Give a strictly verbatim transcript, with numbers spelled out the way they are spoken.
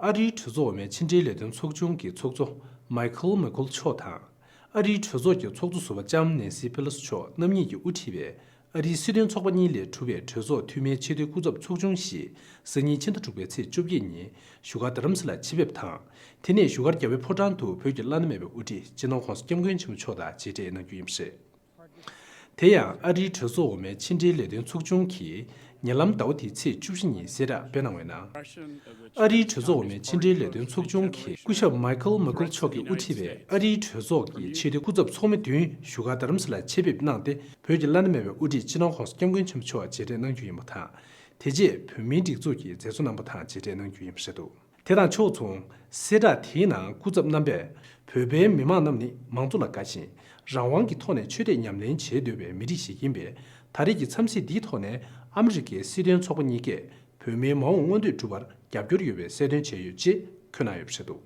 ཨ་རིའི་གྲོས་ཚོགས་འོག་མའི་ཕྱི་འབྲེལ་ལས་དོན་ཚོགས་ཆུང་གི་ཚོགས་གཙོ་མའི་ཁལ་མེ་ཁོལ་མཆོག་དང་། ཨ་རིའི་གྲོས་ཚོགས་ཀྱི་ཚོགས་གཙོ་ཟུར་པ་ལྕམ་ནེན་སི་པེ་ལོ་སི་མཆོག་རྣམ་གཉིས་ཀྱིས་དབུ་ཁྲིད་པའི་ཨ་རིའི་སྲིད་དོན་ཚོགས་པ་གཉིས་ལས་གྲུབ་པའི་གྲོས་ཚོགས་འཐུས་མིའི་ཆེས་མཐོའི་སྐུ་ཚབ་ཚོགས་ཆུང་ཞིག་སང་ཉིན་ཕྱི་ཟླ་དྲུག་པའི་ཚེས་བཅོ་བརྒྱད་ཉིན་བཞུགས་སྒར་རྡ་རམ་ས་ལར་ཆེད་ཕེབས་དང་། དེ་ནས་བཞུགས་སྒར་རྒྱལ་བའི་ཕོ་བྲང་དུ་བོད་ཀྱི་བླ་ན་མེད་པའི་དབུ་ཁྲིད་སྤྱི་ནོར་༧གོང་ས་༧སྐྱབས་མགོན་ཆེན་པོ་མཆོག་དང་མཇལ་འཕྲད་གནང་རྒྱུ་ཡིན་པ་རེད། དེ་ཡང་ཨ་རིའི་གྲོས་ཚོགས་འོག་མའི་ཕྱི་འབྲེལ་ལས་དོན་ཚོགས་ཆུང་གིས་ཉེ་ལམ་ཟླ་བ་འདིའི་ཚེས་བཅུ་བཞི་ཉིན་གསལ་བསྒྲགས་སྤེལ་གནང་བའི་ནང་། ཨ་རིའི་གྲོས་ཚོགས་འོག་མའི་ཕྱི་འབྲེལ་ལས་དོན་ཚོགས་ཆུང་གིས་སྐུ་ཞབས་མའི་ཁལ་མེ་ཁོལ་མཆོག་གིས་དབུ་ཁྲིད་པའི་ཨ་རིའི་གྲོས་ཚོགས་ཀྱི་ཆེས་མཐོའི་སྐུ་ཚབ་ཚོགས་མི་བདུན་བཞུགས་སྒར་རྡ་རམ་ས་ལར་ཆེད་ཕེབས་གནང་སྟེ། བོད་ཀྱི་བླ་ན་མེད་པའི་དབུ་ཁྲིད་སྤྱི་ནོར་༧གོང་ས་༧སྐྱབས་མགོན་ཆེན་པོ་མཆོག་མཇལ་འཕྲད་གནང་རྒྱུ་ཡིན་པ་དང་། དེ་རྗེས་བོད་མིའི་སྒྲིག་འཛུགས་ཀྱི་མཛད་གཙོ་རྣམ་པ་དང་མཇལ་འཕྲད་གནང་རྒྱུ་ཡིན་པ་རེད་འདུག་དེ་དང་ཕྱོགས་མཚུངས། གསལ་བསྒྲགས་དེའི་ནང་སྐུ་ཚབ་རྣམ་པས། བོད་པའི་མི་མང་རྣམས་ནི་མང་གཙོ་ལ་དགའ་ཞིང་། རང་དབང་གི་ཐོག་ནས་ཆོས་དད་ཉམས་ལེན་བྱེད་འདོད་པའི་མི་རིགས་ཤིག་ཡིན་པས། ད་རེས་ཀྱི་འཚམས་གཟིགས་འདིའི་ཐོག་ནས་ཨ་མི་རི་ཀའི་སྲིད་དོན་ཚོགས་པ་གཉིས་ཀས་བོད་མིའི་མ་འོངས་མངོན་འདོད་སྒྲུབ་པར་རྒྱབ་སྐྱོར་ཡོད་པའི་གསལ་སྟོན་བྱས་ཡོད་ཅེས་འཁོད་གནང་ཡོད་པ་རེད་འདུག